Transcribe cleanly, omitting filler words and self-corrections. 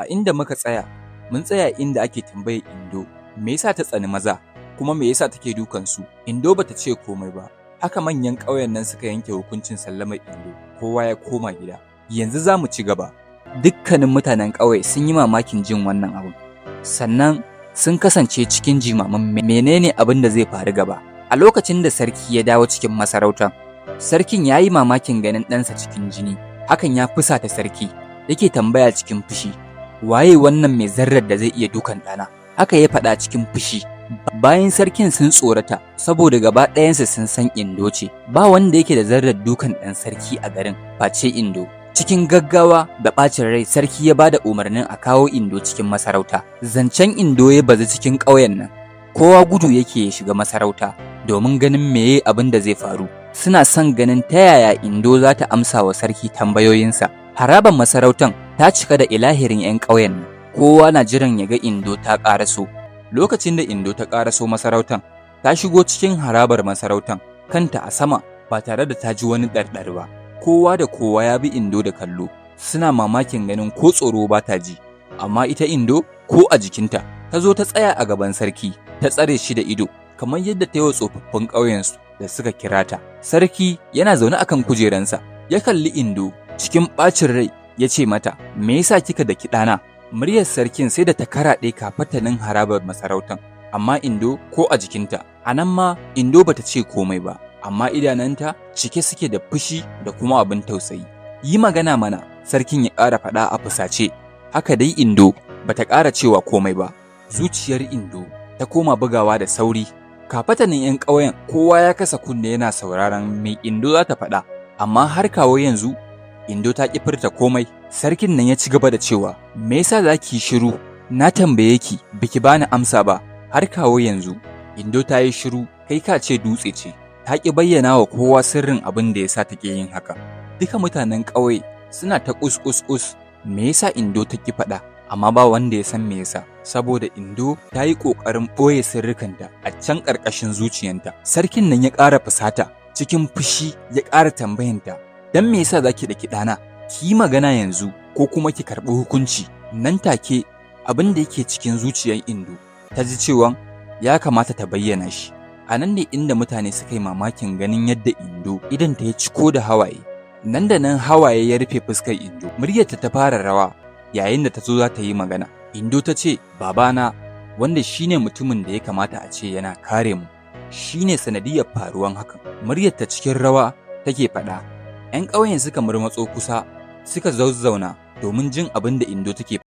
A inda muka tsaya, mun tsaya inda ake tambayar Indo me yasa ta tsani maza kuma me yasa take dukan su. Indo bata ce komai ba. Haka manyan ƙauyen nan suka yanke hukuncin sallamar Indo, kowa ya koma gida. Yanzu za mu ci gaba. Dukkanin mutanen ƙauye sun yi mamakin jin wannan abin. Sannan sun kasance cikin jimamin menene abin da zai faru gaba. A lokacin da sarki ya dawo cikin masarautar, sarkin ya yi mamakin ganin ɗansa cikin jini. Hakan ya fusata sarki, yake tambaya cikin fushi, waye wannan mai zarrar da zai iya dukan ɗana? Haka ya faɗa cikin fushi. Bayan sarkin sun tsorata saboda gaba ɗayansu sun san Indo ce, ba wanda yake da zarrar dukan ɗan sarki a garin face Indo. Cikin gaggawa da ɓacin rai, sarki ya ba da umarnin a kawo Indo cikin masarauta. Zancen Indo ya bazu cikin ƙauyen nan. Kowa gudu yake ya shiga masarauta domin ganin meye abin da zai faru. Suna son ganin ta yaya Indo za ta amsa wa sarki tambayoyinsa. Harabar masarautan ta cika da ilahirin 'yan ƙauyen nan. Kowa na jiran ya ga Indo ta ƙaraso. Lokacin da Indo ta ƙaraso masarautan, ta shigo cikin harabar masarautan, kanta a sama, ba tare da ta ji wani ɗarɗar ba. Kowa da kowa ya bi Indo da kallo, suna mamakin ganin ko tsoro ba ta ji. Amma ita Indo ko a jikinta, ta zo ta tsaya a gaban sarki, ta tsare shi da ido, kamar yadda ta yi wa tsofaffin ƙauyensu da suka kira ta. Sarki yana zaune akan kujeransa, ya kalli Indo cikin ɓacin rai, ya ce mata, "Me yasa kika daki ɗana?" Muryar sarkin sai da ta karaɗe kafatanin harabar masarautan, amma Indo ko a jikinta. A nan ma Indo bata ce komai ba, amma idananta cike suke da fushi da kuma abin tausayi. "Yi magana mana," sarkin ya ƙara faɗa a fusace. Haka dai Indo bata ƙara cewa komai ba. Zuciyar Indo ta koma bugawa da sauri. Kafatanin 'yan ƙauyen kowa ya kasa kunne yana sauraron me Indo za ta faɗa, amma har kawo yanzu Indo ta ƙi furta komai. Sarkin nan ya ci gaba da cewa, "Me yasa za ki yi shiru? Na tambaye ki, biki bani amsa ba." Har kawo yanzu, Indo ta yi shiru, kai ka ce dutse ce. Ta ƙi bayyana wa kowa sirrin abin da ya sa take yin haka. Duka mutanen ƙauye suna ta ƙus ƙus ƙus, me yasa Indo ta ƙi faɗa? Amma ba wanda ya san me yasa, saboda Indo ta yi ƙoƙarin ɓoye sirrikanta a can ƙarƙashin zuciyanta. Sarkin nan ya ƙara fusata, cikin fushi ya ƙara tambayanta, "Dan me yasa zaki daki ɗana? Ki yi magana yanzu ko kuma ki karɓi hukunci." Nan take abin da yake cikin zuciyar Indo ta ji cewa ya kamata ta bayyana shi. A nan ne inda mutane suka yi mamakin ganin yadda Indo idonta ya ciko da hawaye. Nan da nan hawaye ya rufe fuskar Indo, muryarta ta fara rawa yayin da ta zo za ta yi magana. Indo ta ce, "Babana, wanda shine mutumin da ya kamata a ce yana kare mu, shine sanadiyar faruwan hakan." Muryarta cikin rawa take faɗa. 'Yan ƙauyen suka murmatso kusa, suka zazzauna domin jin abin da Indo take